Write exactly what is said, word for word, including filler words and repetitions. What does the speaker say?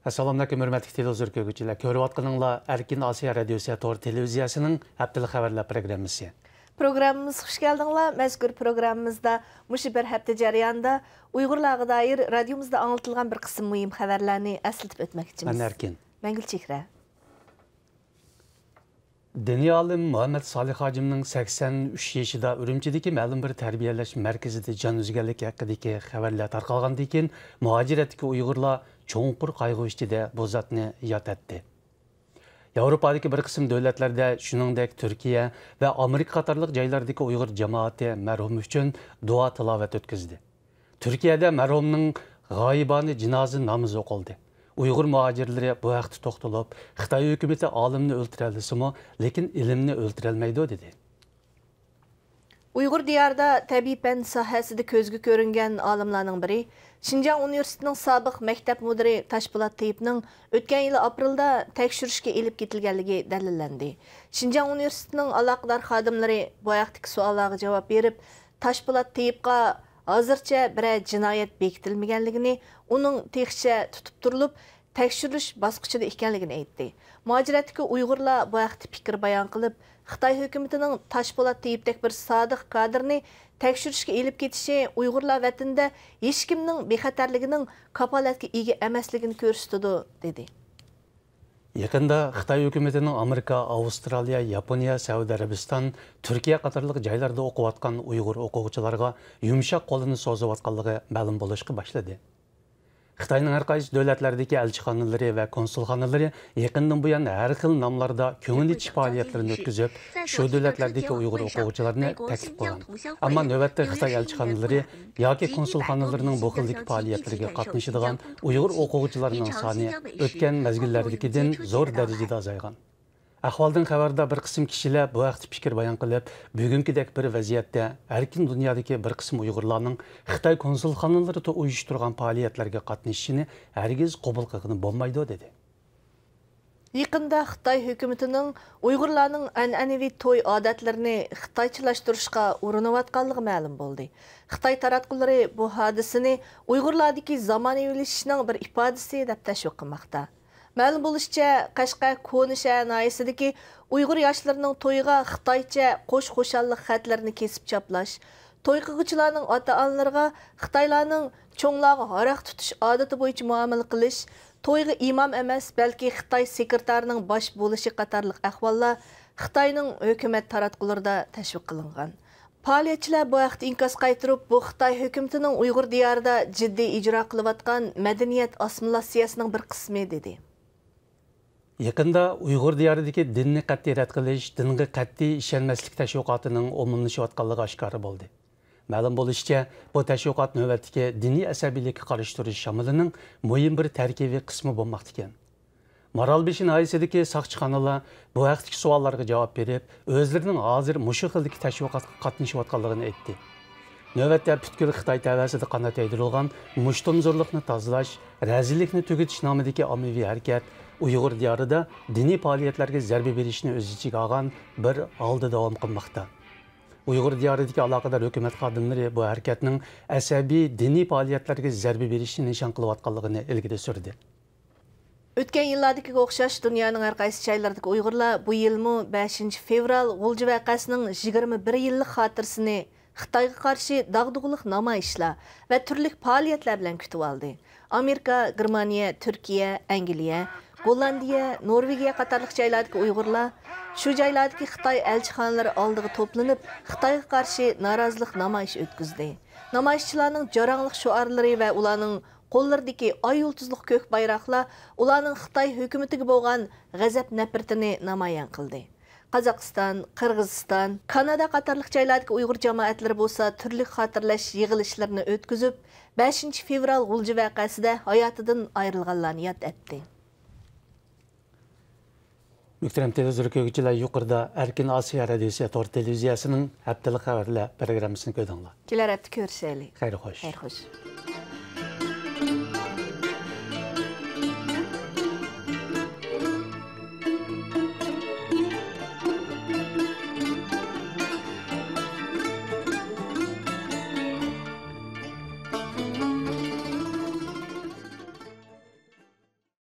ئەسسالامۇئەلەيكۇم، ھۆرمەتلىك تېلېۋىزور كۆرگۈچىلەر. كۆرۈۋاتقىنىڭلار ئەركىن ئاسىيا رادىيوسى تور تېلېۋىزىيەسىنىڭ ھەپتىلىك خەۋەرلەر پروگراممىسى. پروگراممىمىزغا خۇش كەلدىڭلار. مەزكۇر پروگراممىمىزدا مۇشۇ بىر ھەپتە جەريانىدا ئۇيغۇرلارغا دائىر رادىيومىزدا ئاڭلىتىلغان بىر قىسىم مۇھىم خەۋەرلەرنى ئەسلىتىپ ئۆتمەكچىمىز. مەن ئەركىن. مەن گۈلچېھرە. دىنىي ئالىم مۇھەممەد سالىھ ھاجىمنىڭ سەكسەن ئۈچ يېشىدا ئۈرۈمچىدىكى مەلۇم بىر تەربىيەلەش مەركىزىدە جان ئۈزگەنلىكى ھەققىدىكى خەۋەرلەر تارقالغاندىن كېيىن، مۇھاجىرەتتىكى ئۇيغۇرلار چوڭقۇر قايغۇ ئىچىدە بۇ زاتنى ياد ئەتتى. ياۋروپادىكى بىر قىسىم دۆلەتلەردە، شۇنىڭدەك تۈركىيە ۋە ئامېرىكا قاتارلىق جايلاردىكى ئۇيغۇر جامائىتى مەرھۇم ئۈچۈن دۇئا تىلاۋەت ئۆتكۈزدى. تۈركىيەدە مەرھۇمنىڭ غايىبانە جىنازا نامىزى ئوقۇلدى. ئۇيغۇر مۇھاجىرلىرى بۇ ھەقتە توختىلىپ، خىتاي ھۆكۈمىتى ئالىمنى ئۆلتۈرەلىسىمۇ، لېكىن ئىلىمنى ئۆلتۈرەلمەيدۇ، دېدى. ئۇيغۇر دىيارىدا تەبىئىي پەن ساھەسىدە كۆزگە كۆرۈنگەن ئالىملارنىڭ بىرى، شىنجاڭ ئۇنىۋېرسىتېتىنىڭ سابىق مەكتەپ مۇدىرى تاشپولات تېيىپنىڭ ئۆتكەن يىلى ئاپرېلدا تەكشۈرۈشكە ئېلىپ كېتىلگەنلىكى دەلىللەندى. شىنجاڭ ئۇنىۋېرسىتېتىنىڭ ئالاقىدار خادىملىرى بۇ ھەقتىكى سوئاللارغا جاۋاب بېرىپ، تاشپولات تېيىپقا ھازىرچە بىرەر جىنايەت بېكىتىلمىگەنلىكىنى، ئۇنىڭ تېخىچە تۇتۇپ تۇرۇلۇپ، تەكشۈرۈش باسقۇچىدا ئىكەنلىكىنى ئېيتتى. مۇھاجىرەتتىكى ئۇيغۇرلار بۇ ھەقتە پىكىر بايان قىلىپ، خىتاي ھۆكۈمىتىنىڭ تاشپولات تېيىپتەك بىر سادىق كادىرنى تەكشۈرۈشكە ئېلىپ كېتىشى ئۇيغۇرلار ۋەتىنىدە ھېچكىمنىڭ بىخەتەرلىكىنىڭ كاپالەتكە ئىگە ئەمەسلىكىنى كۆرسىتىدۇ، دېدى. يېقىندا خىتاي ھۆكۈمىتىنىڭ ئامېرىكا، ئاۋسترالىيە، ياپونىيە، سەئۇدى ئەرەبىستان، تۈركىيە قاتارلىق جايلاردا ئوقۇۋاتقان ئۇيغۇر ئوقۇغۇچىلارغا يۇمشاق قولىنى سوزۇۋاتقانلىقى مەلۇم بولۇشقا باشلىدى. خىتاينىڭ ھەر قايسى دۆلەتلەردىكى ئەلچىخانىلىرى ۋە كونسۇلخانىلىرى يېقىندىن بۇيان ھەر خىل ناملاردا كۆڭۈل ئېچىش پائالىيەتلىرىنى ئۆتكۈزۈپ، شۇ دۆلەتلەردىكى ئۇيغۇر ئوقۇغۇچىلارنى تەكلىپ قىلغان. ئەمما نۆۋەتتە خىتاي ئەلچىخانىلىرى ياكى كونسۇلخانىلىرىنىڭ بۇ خىلدىكى پائالىيەتلىرىگە قاتنىشىدىغان ئۇيغۇر ئوقۇغۇچىلارنىڭ سانى ئۆتكەن مەزگىللەردىكىدىن زور دەرىجىدە ئازايغان. ئەھۋالدىن خەۋەردار بىر قىسىم كىشىلەر بۇ ھەقتە پىكىر بايان قىلىپ، بۈگۈنكىدەك بىر ۋەزىيەتتە ئەركىن دۇنيادىكى بىر قىسىم ئۇيغۇرلارنىڭ خىتاي كونسۇلخانىلىرىدا ئۇيۇشتۇرغان پائالىيەتلەرگە قاتنىشىشىنى ھەرگىز قوبۇل قىلغىلى بولمايدۇ، دېدى. يېقىندا خىتاي ھۆكۈمىتىنىڭ ئۇيغۇرلارنىڭ ئەنئەنىۋى توي ئادەتلىرىنى خىتايچىلاشتۇرۇشقا ئۇرۇنۇۋاتقانلىقى مەلۇم بولدى. خىتاي تاراتقۇلىرى بۇ ھادىسىنى ئۇيغۇرلاردىكى زامانىۋىلىشىشنىڭ بىر ئىپادىسى دەپ تەشۋىق قىلماقتا. مەلۇم بولۇشىچە، قەشقەر كونا شەھەر ناھىيەسىدىكى ئۇيغۇر ياشلىرىنىڭ تويىغا خىتايچە خوش-خۇشاللىق خەتلىرىنى كېسىپ چاپلاش، توي قىلغۇچىلارنىڭ ئاتا-ئانىلىرىغا خىتايلارنىڭ چوڭلارغا ھاراق تۇتۇش ئادىتى بويىچە مۇئامىلە قىلىش، تويغا ئىمام ئەمەس، بەلكى خىتاي سېكرېتارىنىڭ باش بولۇشى قاتارلىق ئەھۋاللار خىتاينىڭ ھۆكۈمەت تاراتقۇلىرىدا تەشۋىق قىلىنغان. پائالىيەتچىلەر بۇ ھەقتە ئىنكاس قايتۇرۇپ، بۇ خىتاي ھۆكۈمىتىنىڭ ئۇيغۇر دىيارىدا جىددىي ئىجرا قىلىۋاتقان مەدەنىيەت ئاسسىمىلياتسىيەسىنىڭ بىر قىسمى، دېدى. يېقىندا ئۇيغۇر دىيارىدىكى دىننى قەتئىي رەت قىلىش، دىنغا قەتئىي ئىشەنمەسلىك تەشۋىقاتىنىڭ ئومۇملىشىۋاتقانلىقى ئاشكارا بولدى. مەلۇم بولۇشىچە، بۇ تەشۋىقات نۆۋەتتىكى دىنىي ئەسەبىيلىككە قارشى تۇرۇش شامىلىنىڭ مۇھىم بىر تەركىبىي قىسمى بولماقتا ئىكەن. مارالبېشى ناھىيەسىدىكى ساقچىخانىلار بۇ ھەقتىكى سوئاللارغا جاۋاب بېرىپ، ئۆزلىرىنىڭ ھازىر مۇشۇ خىلدىكى تەشۋىقاتقا قاتنىشىۋاتقانلىقىنى ئېيتتى. نۆۋەتتە پۈتكۈل خىتاي تەۋەسىدە قانات يايدۇرۇلغان مۇشتۇمزورلۇقنى تازىلاش، رەزىللىكنى تۈگىتىش نامىدىكى ئاممىۋى ھەرىكەت ئۇيغۇر دىيارىدا دىنىي پائالىيەتلەرگە زەربە بېرىشنى ئۆز ئىچىگە ئالغان بىر ھالدا داۋام قىلماقتا. ئۇيغۇر دىيارىدىكى ئالاقىدار ھۆكۈمەت خادىملىرى بۇ ھەرىكەتنىڭ ئەسەبىي دىنىي پائالىيەتلەرگە زەربە بېرىشنى نىشان قىلىۋاتقانلىقىنى ئىلگىرى سۈردى. ئۆتكەن يىللاردىكىگە ئوخشاش، دۇنيانىڭ ھەر قايسى جايلىرىدىكى ئۇيغۇرلار بۇ يىلمۇ بەشىنچى فېۋرال غۇلجا ۋەقەسىنىڭ يىگىرمە بىر يىللىق خاتىرىسىنى خىتايغا قارشى داغدۇغىلىق نامايىشلار ۋە تۈرلۈك پائالىيەتلەر بىلەن كۈتۈۋالدى. ئامېرىكا، گېرمانىيە، تۈركىيە، ئەنگلىيە، گوللاندىيە، نورۋېگىيە قاتارلىق جايلاردىكى ئۇيغۇرلار شۇ جايلاردىكى خىتاي ئەلچىخانىلىرى ئالدىغا توپلىنىپ، خىتايغا قارشى نارازىلىق نامايىشى ئۆتكۈزدى. نامايىشچىلارنىڭ جاراڭلىق شوئارلىرى ۋە ئۇلارنىڭ قوللىرىدىكى ئاي يۇلتۇزلۇق كۆك بايراقلار ئۇلارنىڭ خىتاي ھۆكۈمىتىگە بولغان غەزەپ-نەپرىتىنى نامايان قىلدى. قازاقىستان، قىرغىزىستان، كانادا قاتارلىق جايلاردىكى ئۇيغۇر جامائەتلىرى بولسا تۈرلۈك خاتىرىلەش يىغىلىشلىرىنى ئۆتكۈزۈپ، بەشىنچى فېۋرال غۇلجا ۋەقەسىدە ھاياتىدىن ئايرىلغانلارنى ياد ئەتتى. مۆھتەرەم تېلېۋىزور كۆرگۈچىلەر، يۇقىرىدا ئەركىن ئاسىيا رادىيوسى تور تېلېۋىزىيەسىنىڭ ھەپتىلىك خەۋەرلەر پروگراممىسىنى كۆردۈڭلار. كېلەر ھەپتە كۆرۈشەيلى. خەير خوش. خەير خوش.